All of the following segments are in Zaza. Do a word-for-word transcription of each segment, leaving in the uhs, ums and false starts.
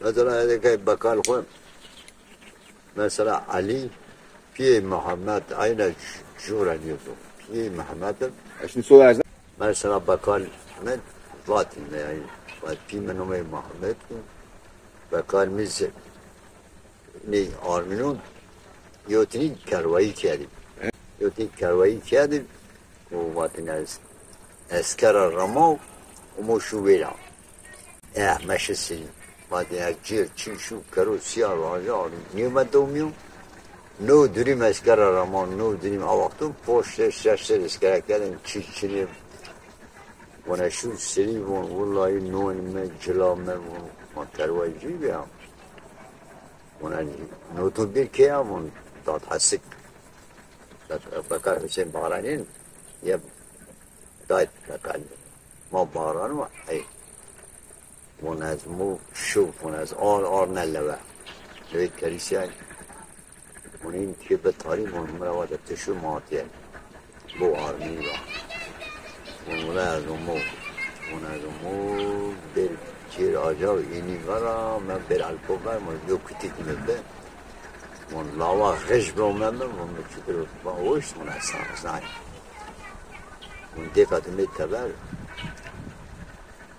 Mesela, edekay bekal xo. Mesela, Ali, piyê Muhammed, ayna jura niyo. Piyê Muhammed. E, şimdi soy ağacı. Mesela, bekal mi vatî mi, yani, vat pî mi nomey Muhammed. Bekal mi se-, ney, Armînon, yotinî kerwayî kerdî. Yotinî kerwayî kerdî, û vatin ez eskera rama û mo şû wêra. E, meşe sî. Vatin ez cêr çî şû kero sîya raja nîme domîyo. No durîm eskera rama, no durîm a wexto poşt ser, ser, ser eskera kerdin, çî çinê. Vona şû serî, von, willayî non mi, cila mi, von, ma kerwayî cî bîya. Vona noto bir ke ya, von, dat hesik. Bek-, Bekar Hüseyin Bahranîn, ye dayt Bekar. Ma Bahran wa, ey. Von ez mu şû, von ez ar, ar ne lewe. Lewe kerîsîya. Von în ke bi tarî, von mi ra vate ti şû ma tiye. Bo Armînî ra. Von wila ez omo. Von ez omo, bir çêr acaw înî vera, me bir alko ver, ma yo kutik mi bi. Von lawa xij bi ome mi, von mi çitir va hoş, von ez sanzay. Von dêka tu mi teber.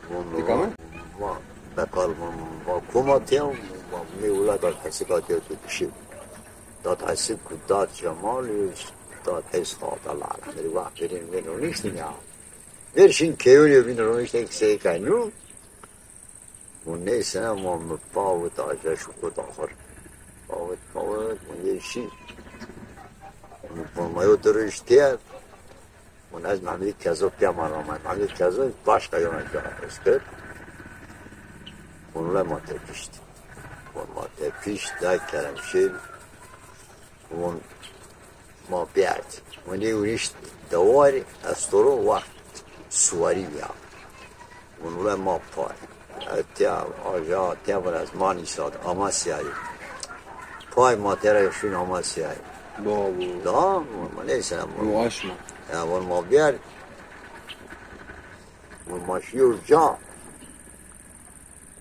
Von Dêka mi? Va, Bekal, von, va koma tiya, va mi wila dat hesika tiya tu kişi. Dat hesik ku dat Cemal, dat hes xata la, la, mi va birin vin oniştin ya. Ver şin keyun yo bin oniştin ki sey kaynu. Von neyse, ama mi pawit aja şuko daxir. Pawit, pawit, von yê şî. Von, von ma yo diriş tiye. Von ez Mehmedî Kezo pîya ma ramay. Mehmedî Kezo başka yona ca eskir. Von le ma tepişt. Von ma tepişt, day Keremşêr. Von ma berd. Von ê winişt dewarî, estoro waxt suwarî ya. Von wila ma pay. Tiya, aja, tiya vira ez Manîsa de, Amasyayî. Pay ma tera şûn Amasyayî. Babu. Da, von ma neyse, von. Bu aşma. Ya, von ma berd. Von ma şîyo ca.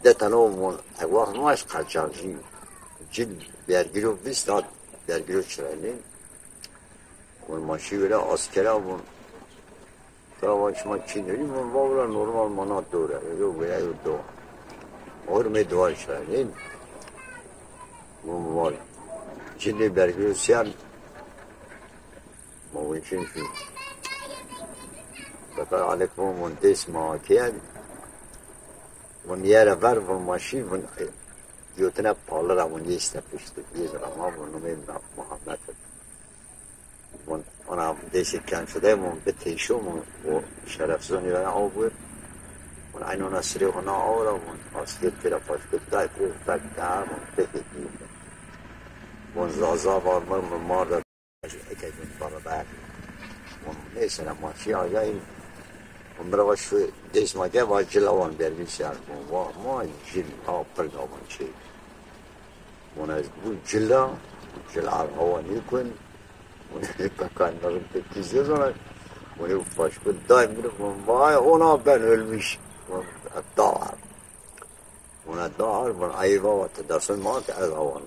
De teno von, e, wax ma ez qaçaxcî. Cil bergîro vîst hat, bergîro çirayî. Von ma şî wira askera, von. Tira van şima çî nêrî, von va wira normal mana dor e. Yo wira yo do. Ormê duar şarin. Von va. Cilê bergîyo sîyan. Ma win çin çin. Bekar Alek von, von dês ma kêyen. Von yere ver, von ma şî, von, e, yotine palira, von yê stepişti. Yê rama, von numê Muhammed. Von, ona dêsê ken şude, von bi teyşo, von o şerefsizonî vera aw bur. Von aynı ona sirê ona awra, von asker tira paşkut day, pir tak da, von pek etmiyor. Von zaza var mı, mı mar da, eke von bana da. Von neyse, ne ma şî acayip. Von bira va şu dês ma ke, va cila van bermiş yani. Von va, ma cil, ha, pir da van şey. Von ez bu cila, cila hawa nêkun. Von ez kakan narin tepkî zê zona. Von ê paşkut day mi, von vay, ona ben ölmüş. Von da var. Von da var, von ayva var, te derson ma ke ez hawan.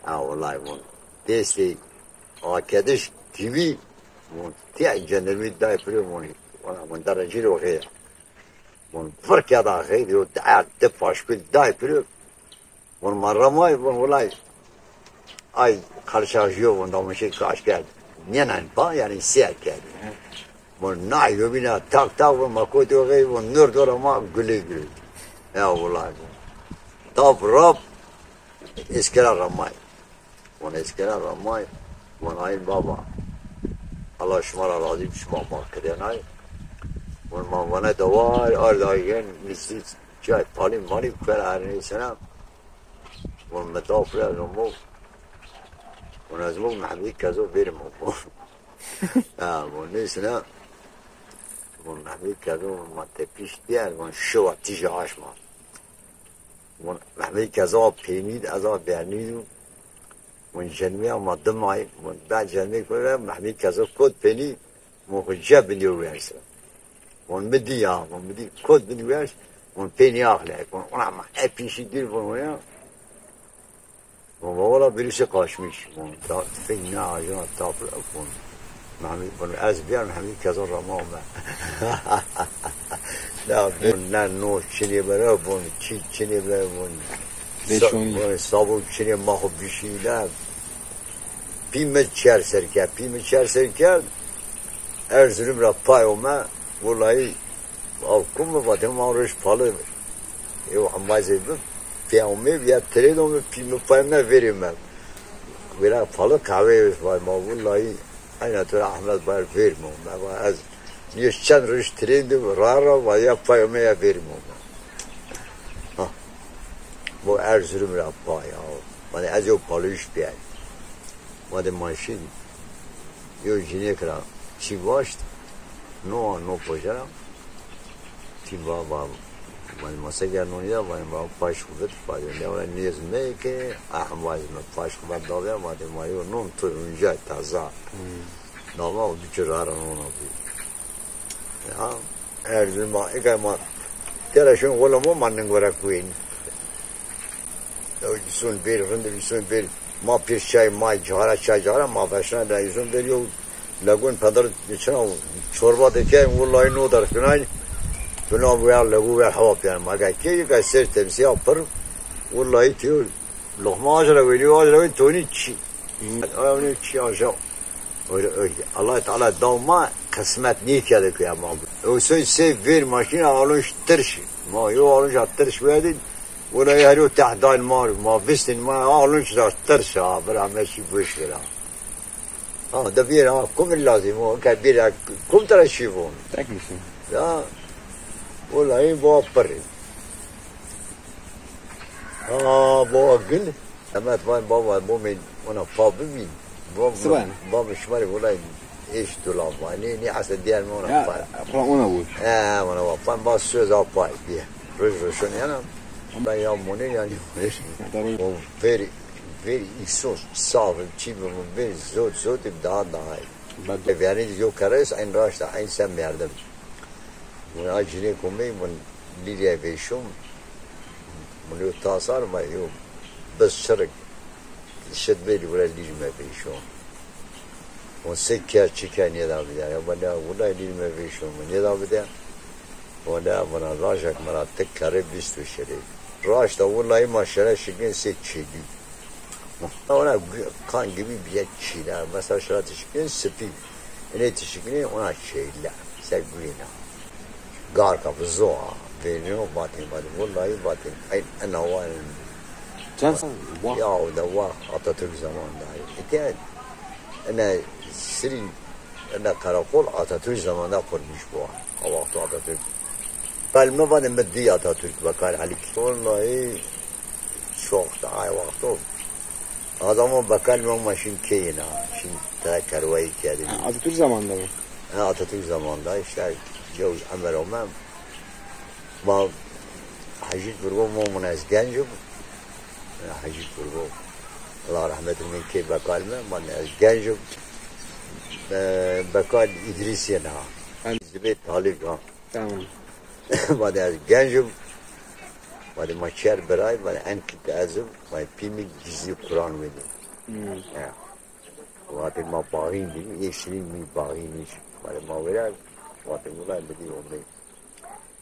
Ha, wallay von. Destê akediş gibi, von tiya cendermî day piro, von, von, von derrecî ro xêya. Von vir keda xeyr, yo di, di paşkul day piro. Von ma ramay, von wulay. Ay, karşılaşıyor, von da mı şey kaç geldi. Nenen ba, yani siyer geldi. Von na yobina tak tak, von ma kotî xeyr, von nur dora ma gülü gülü. Ya wulay, von. Tap rap, eskera ramay. Von eskera ramay, von ayîn baba. Allah şima ra razî bi, şima ma kirenay. Von ma vana dewar, arda yen, misli, çay, palî, malî, kuer arnê sena. Von mi da pira zomo. Von ez mo Mehmedî Kezo verimo. Ha, von nêsena. Von Mehmedî Kezo, von ma tepîş diyer, von şiwa tîja aşma. Von Mehmedî Kezo a peynî di, ez a vernî di. Von cenmîya ma dimay, von da cenmî kure, Mehmedî Kezo kot peynî, von xu ce biniyo werse. Von mi dî ya, von mi dî kot bini wers, Von pê nîaxlay, von ona ma e pîşî dîr von oya. Von wala birisi kaçmış. Von da tüfek ne acına tapır von. Mehmet von ez bir Mehmet kezon rama ome. Ya von ne no çinê bere von, çi çinê bere von. Beşoni. Sa-, von sabun çinê ma xo bişî ne. Pî mi çer ser kerd, pî mi çer ser kerd. Erzurum ra pay ome. Wulay Aw, kum mi vatê ma roj palı. Ew amazê mi pê omê ya tirê do mi pî mi pay me verê me. Wira palı kahve vay ma wulay. Ayna tu Ahmet bar ver mi. Me va ez niye çend roj tirê de ra ra va ya pay me ya ver mi. Ha. Bu Erzurum ra pay ya. Hani ez ew palı iş bir. Vatê ma şîn, yo cinêk ra çî waşt, no, no pojera, pî va, va, vanê ma se gernonî ya, vanê ma paş xu vid, vatê ne ora nêz me ke, ah, vaz me paş xu vat davya, vatê ma yo non tu uncay taza. Dava o biçi rara nona bî. Ya, Erzurum ma, eka ma, tera şun wala mo ma ning wera kuên. Ew son bir, rindi bir son bir. Ma pir çay, ma cara çay cara, ma başına da son bir yo lagun padar içine çorba de ke, vallahi no dar finay. Fina bu ya lagu ver hava piyan. Ma ga ke, ga ser temsiya pir. Vallahi tiyo lokma ajra veriyor, ajra veriyor, toni çi. Ayağını çi aşağı. Öyle, öyle. Allah Teala dawma kısmet niye kedi ki ama. O söz sev ver makine alış tırş. Ma yo alış tırş verdin. Wulay her yo tehdal mar, ma vistin ma alunç da ters ha, bira me şî boş ver ha. Ha, da bir ha, kum lazim o, ke bir ha, kum tera şî von. Tek misin? Ya, wulay bo pir. Ha, bo gil. Emet van baba, bo men ona pa bibin. Bo, Siwan. Baba şmari wulay. Eş tu la vanê, nê asa diğer mi ona Ya, pa. Ra ona vur. E, ona va. Pan ba söz a pay diye. Roj roşon yana. Ben ya mone yani. Tabii. O ver, ver isos, sağ, çi bu ver, zot, zot, daha, daha. Ben E, yani yo keres, en raşta, en sen merdim. Buna cine komey, bun Lîrya veyşom, mi yo tasar ma yo biz çirik şid bêlî wira lîr me veyşom. On se ke çi ke nêda bide. Ya bana wulay lîr me veyşom, nêda bide. Wala bana rajek mi ra tik kerê bîst û şirê. Raşta wulay ma şire şikin se çêlî. Ona kan gibi bir çîla. Mesela şira tişkin sipî. Ene tişkine ona şeyle. Se guyna. Garka bizo a. Verino batin batin. Vallahi batin. Ay, ena var. Çend sal? Vah. Ya o da vah. Atatürk zamanında. Ete ene siri ene karakol Atatürk zamanında kurmuş bu. O vakti Atatürk. Kalme batin mi di Atatürk bakar halik. Vallahi Çok da ay wexto. Adamon bekal me ma şin keyina. Şin tera kerwayî kerdin. Ha, Atatürk zamanında mı? Ha, Atatürk zamanında işte yo emir ome. Ma Hecî Turgo mo mun ez gencim. Ha, Hecî Turgo. Allah rahmet eylesin key bekal me. Ma ez gencim. E, bekal İdrisiye na. Zibê Talib ha. Tamam. Ma de ez gencim. Vatê ma çer biray, vatê en kit ez, vatê pî mi gizlî Quran wedî. Hmm. Ya. Vatê ma baxîn dî, yeşilî mi baxîn iş. Vatê ma wera, vatê wulay bidî omê.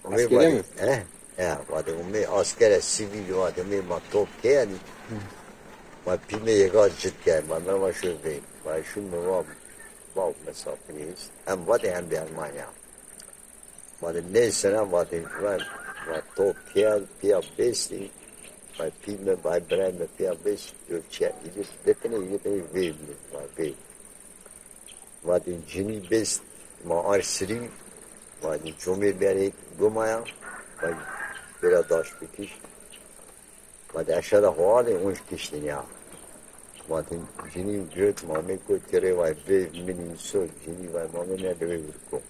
Omê Askere vatê, mi? He? He, vatê omê askere sivîl, vatê omê ma top keyeni. Hmm. Vatê pî mi yega cit kerd, vatê ma şo vê. Vatê şun mi va, bav misafirîz. Hem vatê hem de Almanya. Vatê nê sena vatê va, va to pîya, pîya bêstî. Va pî mi, va birayê mi pîya bêst, yo çi, îdî ditine, îdî vê mi, va vê. Vatê cinî bêst, ma ar sirî, vatê comê berê gumaya, va bira daş bikiş. Vatê eşa da xo alê, unc kiştîn ya. Vatê cinî girt, mamê ko tirê, vay bê minî so, cinî vay mamê ne dewê virko.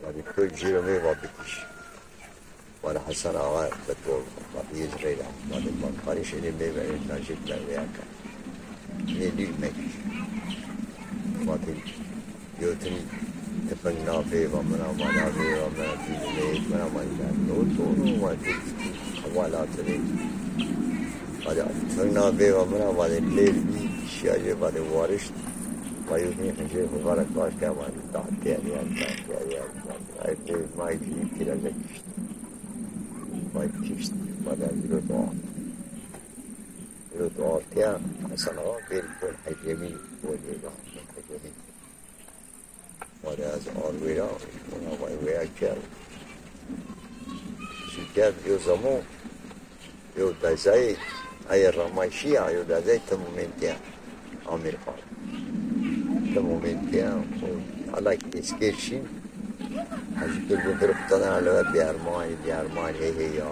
Vatê to cîro mê va bikiş. Vatê Hasan Ağa, Betol, vatê yê reyla. Vatê ma karîş êlê mê ve, ê najib ver ve yaka. Nê lîr mekiş. Vatê yewtinî Tifing na vêva min a, ma na vêva min a, bî meyit min a, ma na no to no, ma ti hewalatê. Hadi tifing na vêva min a, ma de lêr bî, şiyayê ma de warişt. Ma yo nî hecê xo vara kaş ke ma da têrîyan, da têrîyan. Ay vê ma jî kîraze kişt. Ma kişt, ma de vîro doa. Vîro doa tiya, Hasan Ağa vêr kon Ecemî, o nêva, Ecemî. Ware ez arwêra, ona vay waya kerd. Şî kerd, yo zamo, yo dezayê, aye ramay şîya, yo dezayê tim momentiya. Amir Xan. Tim momentiya, o alak eskêr şîn. Hacı Turgut bir kutadan aleve biyarmani, biyarmani, hey hey ya.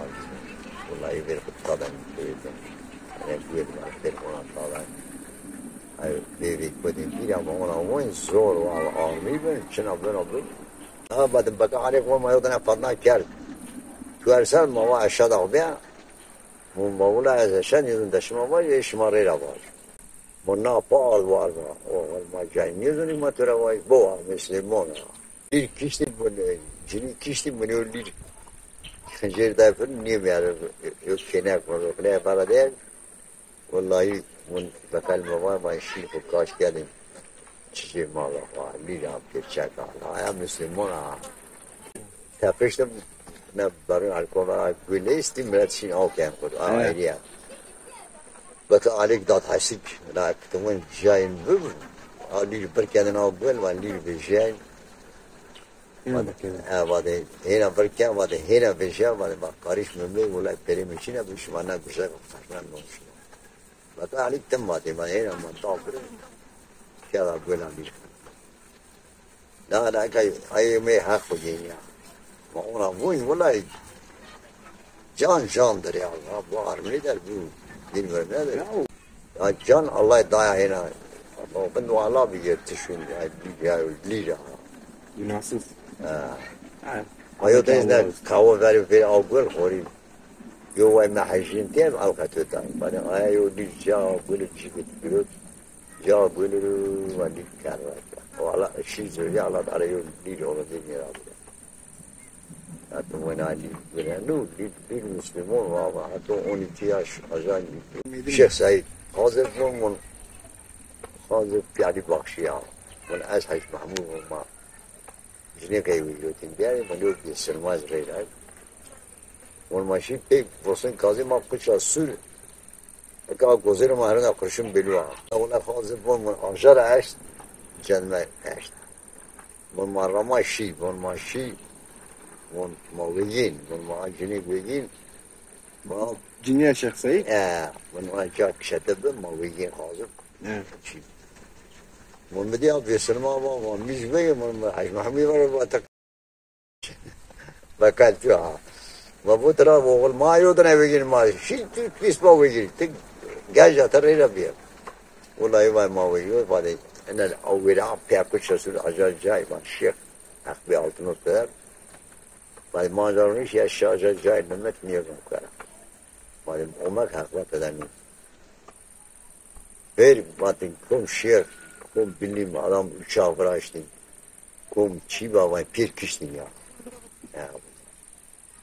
Wallahi bir kutadan söyledim. Hani bu yıl var, bir ona falan. Ay, vê vê kotên pîrî ama ona won zor wa armî bin, çina bin o bin. Ha, badin beka alek wa ma yo dana fadna kerd. Tu ersel ma wa aşağı da bîya. Mun ma wula ez eşen yudun de şima vaj, ê şima rê ra vaj. Mun na pa ard war va. O ma cay nîzunî ma tu ra vaj. Bo wa Müslüman ha. Lîr kiştî mun, cinî kiştî mun yo lîr. Xinjêr da fir nîyê mi yare yo kênek ma rokne para der. Wellahî, win beqel mi va, va şî xo kaş kerdin. Çiçê ma va, va lîra pêçek a. Aya Müslüman a. Tepiştim, ne barın alkol a, gül esti, millet şîn aw ken xo, a ayrı ya. Beke alek dat hasik, la kitabın cayın bu. A lîr bir kendin aw gül, va lîr bir cayın. Hêna vake. E, vade, hêna vir ke, vade, hêna vejya, vade, ma karîş mi mey, wulay perê mi çîna bi, şima na guşa xercna non şima. Vate alî tim vate, ma hêna ma da bir, ke da guela bir. Na, na, kay, ay mey haq xo genya. Ma ona vun, wulay, can candır ya, bu armey der bu, bilmiyorum nedir. Ya, Ya can Allah daya hêna. O bin wala bi yer tişun ya, ya lîra. Günahsız. Ha. Ha. Ayo de ne kawo veri veri aw gol xorî. Yo way me hejin tem alqatı tan. Bana aya yo lîr ca gol cibit gülüp. Ca gol vali karra. Wala şî zöri Allah ara yo lîr ola de nira. Hatta wena lîr, wena no, lîr, lîr Müslüman ama hatta on iki yaş ajan. Şêx Seîd, Xazê von, von, Xazê Pîyalî Baxşî ya. Von ez Hec Mehmûd von ma. Jinê key wî yotin biyarê, von yo bir sirmaz reyra. Von ma şî pey, vosin kazê ma kuça sur. Eka gozêrê ma herina kurşun belû a. Wela Xazê von, von ajara eşt, cendme eşt. Von ma rama şî, von ma şî, von ma wegîn, von ma cinî wegîn. Ma cinîya Şêx Seîd? E, von ma ca kişete bi, ma wegîn hazir. E. Şî. Von mi diya vêsirma va, von mi jî vegîn, von ma Hec Mehmûd va, va tek. Beqel tu ha. Ma vot ra oğul ma yo dine vegîn ma. Şî tu pîs ma vegîn. Ti geja te reyra bîye. Wulay vay ma wegîn vade. Ene awira pêku çesur acar cay ma şêx. Haq bi altın o peder. Vay ma da roniş ya şaja cay nimet niye kara. Vay omek haq va peder ni. Ver vatin kom şêx, kom bilim adam uçağı viraştin. Kom çî ba vay pêr kiştin ya. Ya.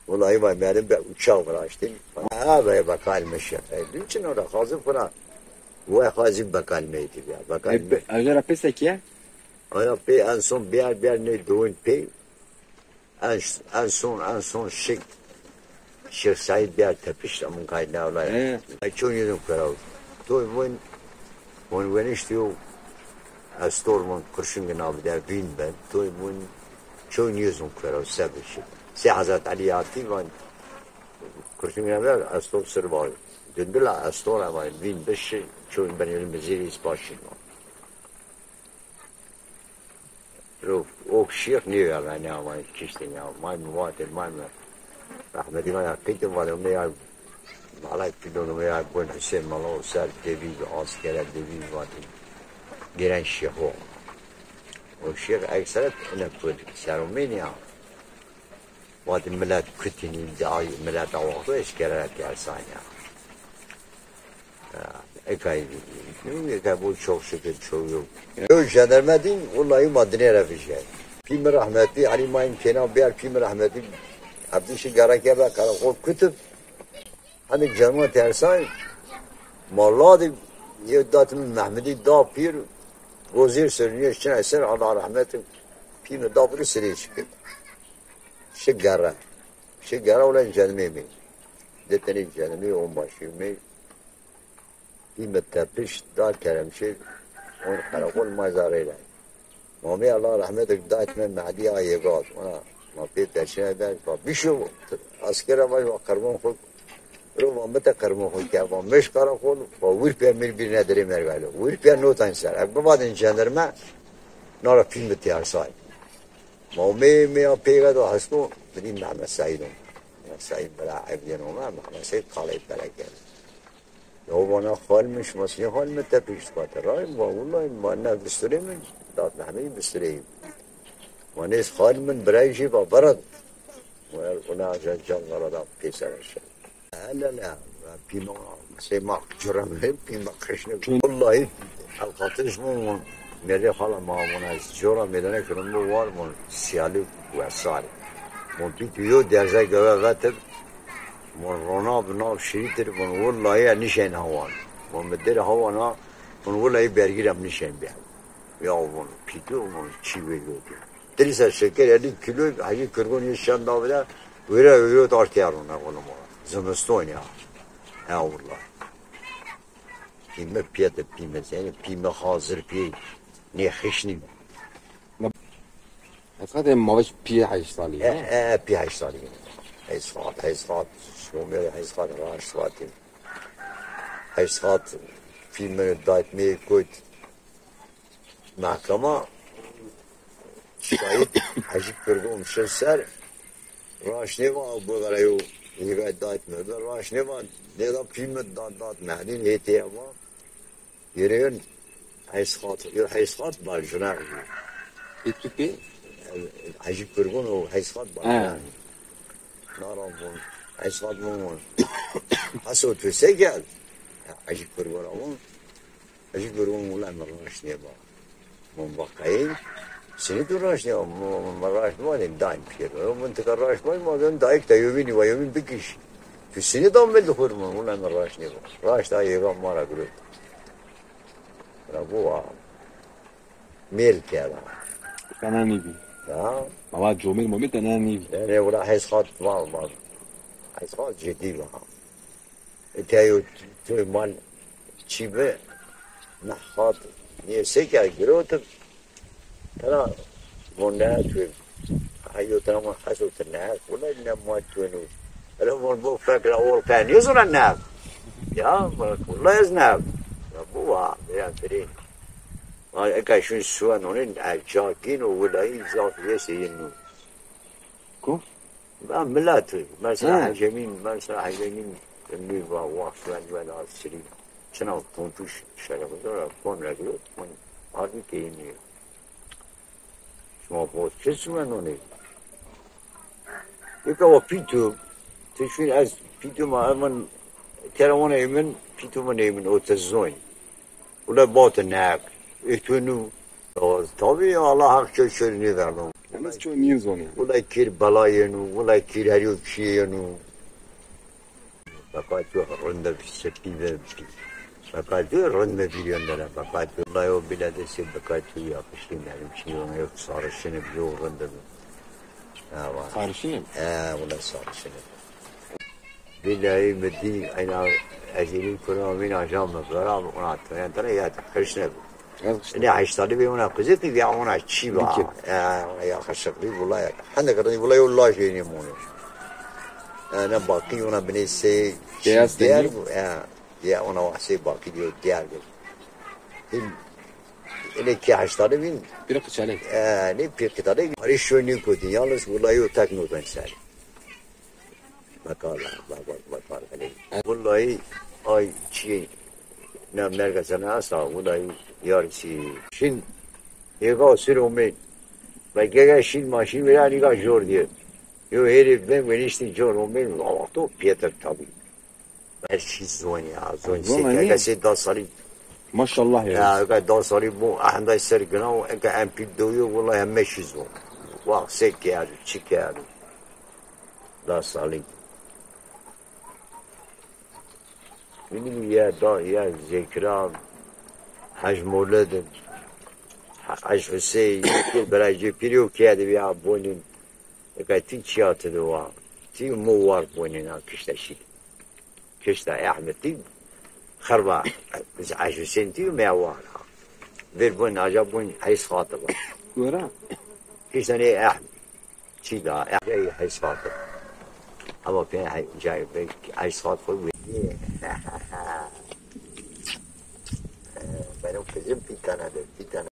Wulay vay merim be uçağı viraştin. Ha vay bakal meşe. Dün çin ora hazır fına. Vay hazır bakal meydi ya. Bakal me. Ajara pesa kiye? Aya pê en son biyer biyer ne doğun pê. En, en son, en son şik. Şêx Seîd biyar tepişt amın kay ne olay. He. Ay çon yedin kurav. Toy vun, vun wenişti yo. Estor vun kurşun gina bir der bin ben. Toy vun, çon yedin kurav sebir şik. Se Hazret Ali yati vun. Kurşun gina bir der, estor sır var. Döndü la estor ama bin beşi, çon ben yerim beziri ispaşin var. Ro, ok şêx nêvernay, nêamay kiştî ya. May mi vatê, may mi. Rehmetî ma ya qîtê vade, me ya malay pîlonê me ya gon Husên Mala o ser devî bi, askere devî bi vatê. Giren şêxo. O şêx ekseret ine kul. Seromênî ya. Vatê milet kutinî, milet awaqto eşkere tersan ya. Ekay, ekay bu çok şükür çok yok. Yo jandarma din, vallahi ma dinê ra vijay. Pî mi rehmetî, Elî Mayîm Kêna bîyer, pî mi rehmetî, Ebdî şi gereke be qereqol kutib. Hemî cema tersay, ma la di yew dat mi Mehmedî da pîr, gozêr ser nîye çinay ser, Allah rehmet, pî mi da pîr sirê çikit. Şi gere. Şi gere ulen cenimê mi. Di tenê cenimê û maşî mi. Pî mi tepiş da keremşêr, on qereqol ma zareyra. Mamê Allah rehmetik dayt me Mehdî a Yêgaz. Ona ma pê teşine de va bişo askera vaj va qerban xo ro va mi te qerban xo ke va meş qereqol va wir pê mir bir nedire mergalo. Wir pê notan ser. Ek bibadin cenderme nara pî mi tiyar say. Mamê mi ya pêga do hesko bidî Mehmet Saîd o. Mehmet Saîd bira evdên o. Mehmet Saîd qalê bereket. Ya vana xal min, şima sî xal min tepişt vate. Ray va wulay ma ne bisturê min, dat Mehmedî bisturê. Ma nêz xal min birayî jî va berad. Wa el una ajan can vara da pêser aşağı. Hele le, pîma, sey ma cura mi, pîma qeşne. Wulay el xatir ji min, merdê xala ma vana cura mêdane kirin mi war, mon siyali wesar. Mon pî tu yo derze geve vetir, Von rona bi nav şirîtir, von wullayî ez nişên hawan. Von mi dir hawana, von wullayî bergî ra mi nişên bî. Ya von pîtû, von çî vêjotî. Tirî ser şeker elî kîlo, Hecî Kirgon yê şen davide, wêre wêrot artîya rona, von ma. Zimiston ya. Ya wullayî. Pîme pîye de pîme, seni pîme hazir pî. Nê xişnî. Esxat em mavej pî heşt salî. E, e, pî heşt salî. Esxat, Esxat, şomê Esxat raşt vatî. Esxat pî mi dayt mi kuyt. Mehkema şahit Hecî Kirgon şir ser. Raşt nêva bu gara yo yîgay dayt mi. Raşt nêva nêda pî mi dat, dat Mehdîn hêtê eva. Yirêyon Heysxat, yo Heysxat bar jina. Îtûkê? Hecî Kurgun û Heysxat bar. Ha. Nara vun, Heysxat vun vun. Haso tu se gel? Hecî Kurgun vun. Hecî Kurgun vun la mi raşt nêba. Vun bakayım. Seni tu raşt nêba. Vun, vun, vun raşt nêba, daim piyero. Vun tika raşt nêba, vun daik da yovin, va yovin bikiş. Tu seni da mil xur vun, vun la mi raşt nêba. Raşt a yega mara gurut. Ra bu va. Mêl kera. Tena nîbî. Ya. Baba comêr momêr tena nîbî. Yanî wira Heysxat va, va. Heysxat cidî va. Ete yo toy mal çî bi, nehxat, nê se kerd girotib. Tena von ne tu, heyo tena von heso tu ne, wulay ne ma tu nu. Hele von bo fekra ol qe nêzona ne. Ya, wulay ez ne. Ya bu va, ya firê. Ay, eka şun suwa nonin, e, ca gîn o wulay zaf yese yenu. Ku? Ben millet, mesela ha. Hecemîn, mesela Hecemîn, indi va, wa suwa, wa la sirî. Çina tontuş şerefı da, kon reglo, kon harbi keyini. Şima bo çi suwe nonê? Nika o pîtu, ti şûn ez pîtu ma, ez min, tera wana ê min, pîtu min ê min, o ti zoyn. Ula bate nek, ê tu nû. Tabî Allah hak ço ço nêverno. Yalnız ço nîn zonê. Ula kîr bela yenu, ula kîr her yo çî yenu. Bekay tu rind be, sepî be. Bekay tu rind be, bîrî yendene. Bekay tu la yo bile de se bekay tu yakıştı, benim şey ona yok, sarışını bir yol rind be. Ha, var. Sarışını mı? He, o da sarışını. Billahi mi dî, ayna ecênî kuna min ajan mi vera, ona tren tren ya, qirşne bi. Ne heştali be ona kuzeti ya, ona çî ba. Ya, ona ya kaşıklı bulay. Hande kadın bulay o la şeyini monu. Ne baki ona bine se beyaz değer bu. Ya, ya ona se baki diyor değer bu. Ele ki heştali bin. Bir kıçale. Ne bir kıçale. Arı şöyle kötü. Yalnız bulay o tek nodan ser. Bakala, bak, bak, bak, bak. Wullayî ay çî na merga sena asa, wullayî yar çî. Şin, êga sir omên. Ve gege şin maşîn vira nîga jor diye. Yo hêrê ben weniştî jor omên, wexto pêtir tabî. Her çî zon ya, zon. Zon se, eke se da salî. Maşallah ya. Ya, eke da salî bu, ehmday ser gina o, eke em pîl doyo, wullayî heme çî zon. Wax se kerdo, çi kerdo. Da salig. Bînî ya da, ya Zekira, Hec Molid, Hec Husey, birayê pîrî û kerdî ya bonîn. Eka ti çiya ti de wa. Ti mo war bonîn a kişta şî. Kişta Ehmed ti xerba, Hec Huseyîn ti me war ha. Ver bon aca bon Heys Xatib. Gora. Kişta ne Ehmed. Çi da, Ehmed Heys Xatib. Ama pe Heys Xatib. Benim kızım bir tane de, bir tane.